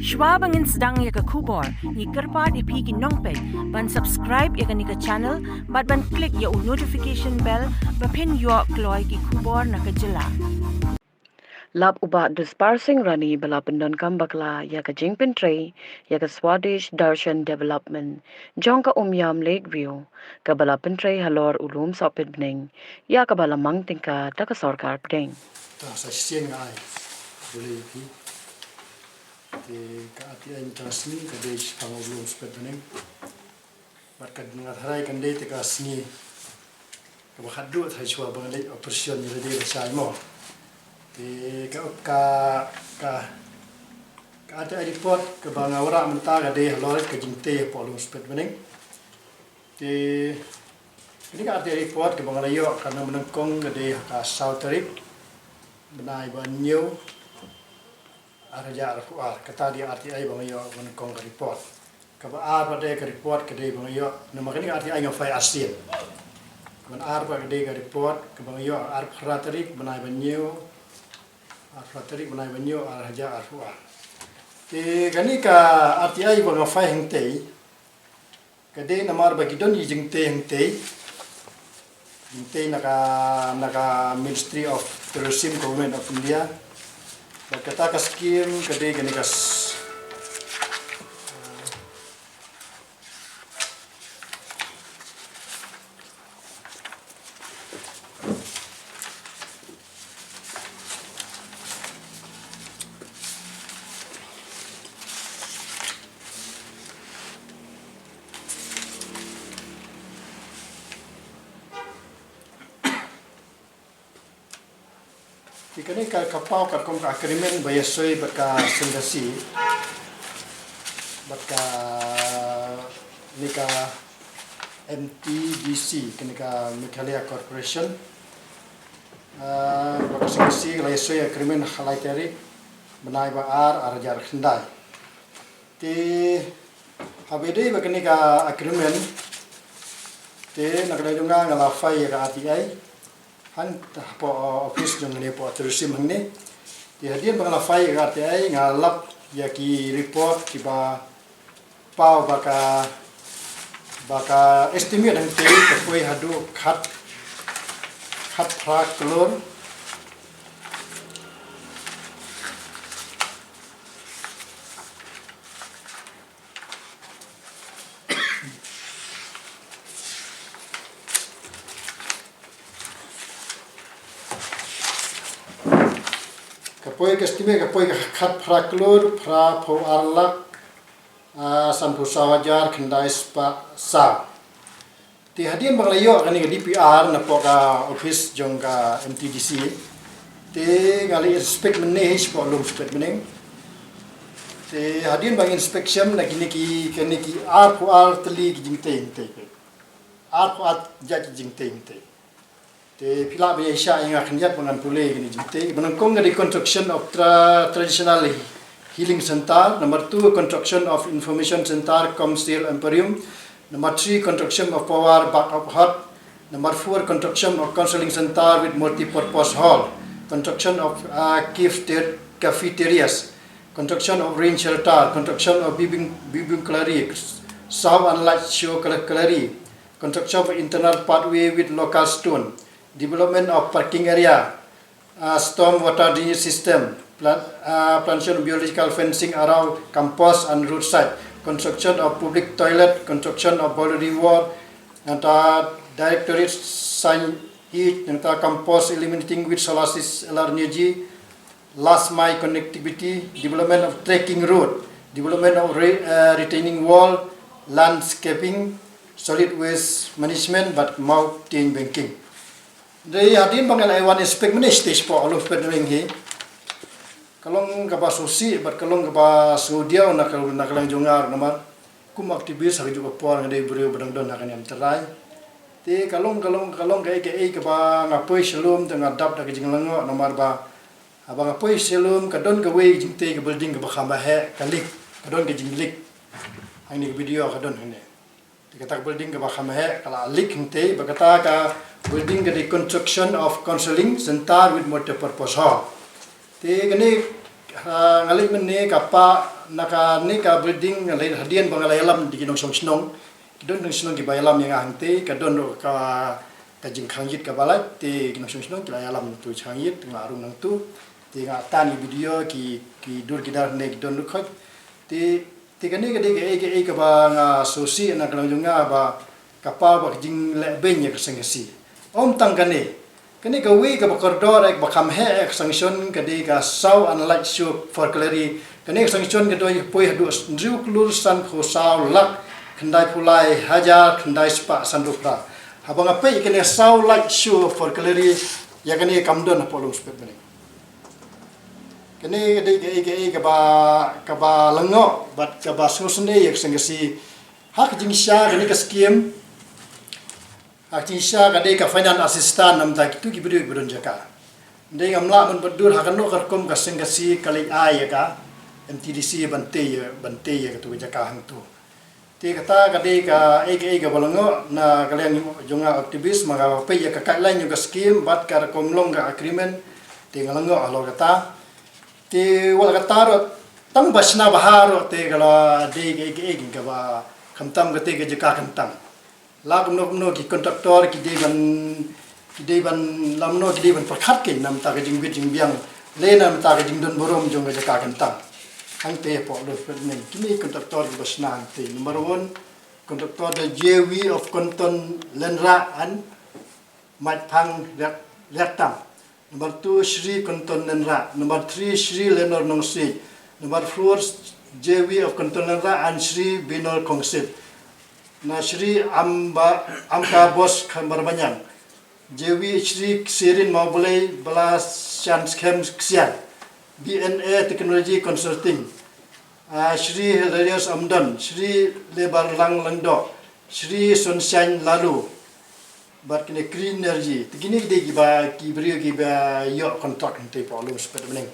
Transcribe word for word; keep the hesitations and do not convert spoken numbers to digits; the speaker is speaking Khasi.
Shwa ba ngin sdang ïa ka khubor, ngi kyrpad ïa phi ki nongpeit ban subscribe ïa kane ka channel bad ban click ïa u notification bell ba phin ïoh kloi ki khubor na ka jylla. Lap u Bah Duspar Singh Rani ba la pyndonkam bakla ïa ka jingpyntrei ïa ka Swadesh Darshan Development jong ka Umiam Lakeview, kaba la pyntrei halor u lum sohpet bneng ïa kaba la mang tyngka da ka sorkar pdeng. Ta sa shisien nga ai. Bule ïa phi. Te ka R T I mynta ka sngi ka dei shaphang u lum sohpet bneng. Bad ka nga tharai kan dei te ka sngi kaba khatduh tharai shuwa ba nga leit operation ïa lade ba shai mo. Te ka ka ka ka R T I report kaba nga wanrah mynta ka dei halor ka jingtei hapoh lum sohpet bneng. Te kane ka R T I report kaba nga la ïoh ka na ba nyngkong ka dei ha ka saw tarik bnai ba hynñiew, ar hajar arphew ar, kata dei R T I ba nga ïoh ba nyngkong ka report. Kaba ar pat dei ka report ka dei ba nga ïoh, namar kane ka R T I nga file arsien. Kaba ar pat ka dei ka report kaba nga ïoh arphew phra tarik bnai ba hynñiew, arphew phra tarik bnai ba hynñiew, ar hajar arphew ar. Te kane ka R T I ba nga file hangtei, ka dei namar ba ki don i jingtei hangtei. Jingtei na ka, na ka Ministry of Tourism, Government of India. Bad kata ka scheme ka dei kane ka s- Te kane ka, ka paw katkum ka agreement ba ïa soi bad ka Singdasi, bad kane ka M T D C, kane ka Meghalaya Corporation. Ah, bad ka Singdasi la ïa soi agreement ha lai tarik bnai ba ar, ar hajar khyndai. Te haba ïadei bad kane ka agreement, te na ka liang jong nga nga la file ïa ka R T I hangta hapoh office jong ngi hapoh tourism hangne. Te hadien ba nga la file ïa ka R T I nga lap ïa ki report kiba paw ba ka, ba ka estimate hangtei ka poi haduh khat, khat phra klur. Ka poi ka estimate ka poi ka khat phra klur, phra phew ar lak, ah, sanphew saw hajar, khyndai spah saw. Te hadien ba nga la ïoh kane ka D P R napoh ka office jong ka M T D C. Te nga la inspect mynne hi shapoh lum sohpet bneng. Te hadien ba nga inspect shem na kine ki, kine ki arphew ar tylli ki jingtei, tei. Arphew ar jait ki jingtei, tei. Te phi lah ban ïa shah ïa nga khyndiat ba ngan pule kine ki jingtei. Ba nyngkong ka dei construction of tra-, traditional healing center. Number two, construction of information center cum sale emporium. Number three, construction of power backup hut. Number four, construction of counseling center with multi-purpose hall. Construction of, uh, cafeter-, cafeterias. Construction of rain shelter. Construction of viewing, viewing gallery. Sound and light show gall-, gallery. Construction of internal pathway with local stone. Development of parking area. Uh, storm water drainage system, plan-, uh, plantation, biological fencing around campus and roadside, construction of public toilet, construction of boundary wall, nangta directorate signage, nangta campus illuminating with solar sys-, solar energy, last mile connectivity, development of trekking road, development of re-, uh, retaining wall, landscaping, solid waste management, bad mountain banking. Dei hadien ba nga la wan inspect mynne stage four, lum sohpet bneng hi. Ka long kaba sngewsih bad ka long kaba sngewdiaw na ka, na ka liang jong nga namar kum activist ha kajuh ka por nga dei briew ba dang don ha ka niam trai. Te ka long, ka long, ka long kaei kaei kaba nga poi sha lum te nga dap da ka jinglyngngoh namar ba haba nga poi sha lum ka don kawei ka jingtei, ka building kaba kham heh ka leak, ka don ka jing leak. Hangne ka video ka don hangne. Te kata ka building kaba kham heh ka la leak hangtei, bad kata ka building ka dei construction of counseling center with multipurpose hall. Te kane Ha, nga leit mynne ka pah na kane ka building, nga leit hadien ba nga la ïalam da ki nongshong shnong. Ki don nongshong shnong kiba ïalam ïa nga hangtei, ka don ruh ka, ka jingkhang ïit kaba lait, te ki nongshong shnong ki la ïalam tu jingkhang ïit, nga rung nangtu. Te nga tan ïa ki video, ki, ki dur ki dar ne ki don ruh khoit. Te, te kane ka dei kaei kaei kaba nga sngewsih na ka long jong nga ba ka paw ba ka jingleh beiñ ïa ka seng Khasi. Ym tang kane, kane kawei kaba kordor eh, ba kham heh eh ka sanction, ka dei ka saw and light show for Kalari. Kane ka sanction ka dei poi haduh hynriew klur san phew saw lak khyndai phew lai hajar khyndai spah san phew phra. Haba nga peit kane saw light show for Kalari, ïa kane kam don hapoh Longspet mynne. Kane ka dei kaei kaei kaba, kaba lyngngoh bad kaba sngewsynei ïa ka seng Khasi. Ha ka jingshisha kane ka skim, ha ka jingshisha ka dei ka finance assistance namar kito ki briew kiba don jaka. Dei ngam lah ban bad dur ha kano ka rukom ka seng Khasi ka leit ai ïa ka M T D C ban tei, ban tei ïa kato ka jaka hangto. Te kata ka dei kaei kaei kaba lyngngoh na ka liang jong nga activist, ma nga peit ïa ka guideline jong ka skim bad ka rukom long ka agreement, te nga lyngngoh halor kata. Te wat la kata ruh, tang ba shna bha ruh te ka la dei kaei kaei kaba khamtam kata ka jaka kyntang. La kumno kumno ki contractor ki dei ban, ki dei ban, la kumno ki dei ban pyrkhat kein namar ka jingbit jingbiang, lane namar ka jingdon burom jong ka jaka kyntang. Hangtei hapoh Longspet mynne, kine contractor kiba shna hangtei. Number one, contractor da J W of Konton Lenra and Maitphang Riak-, Riaktang. Number two, Shri Konton Lenra. Number three, Shri Lenor Nongsiej. Number four, J W of Konton Lenra and Shri Binor Kongsit. Na Shri Amba, Amka Bos Khambar Manyang. J W Shri Sirin Mawblei Bala Shan Skhem Ksian. B N A Technology Consulting. Ah, Shri Hilarius Amdon, Shri Lebarlang Langdo, Shri Sunshine Lalu. Bad kine Green Energy. Te kine ki dei kiba, ki briew kiba ïoh contract hangtei hapoh Longspet mynne.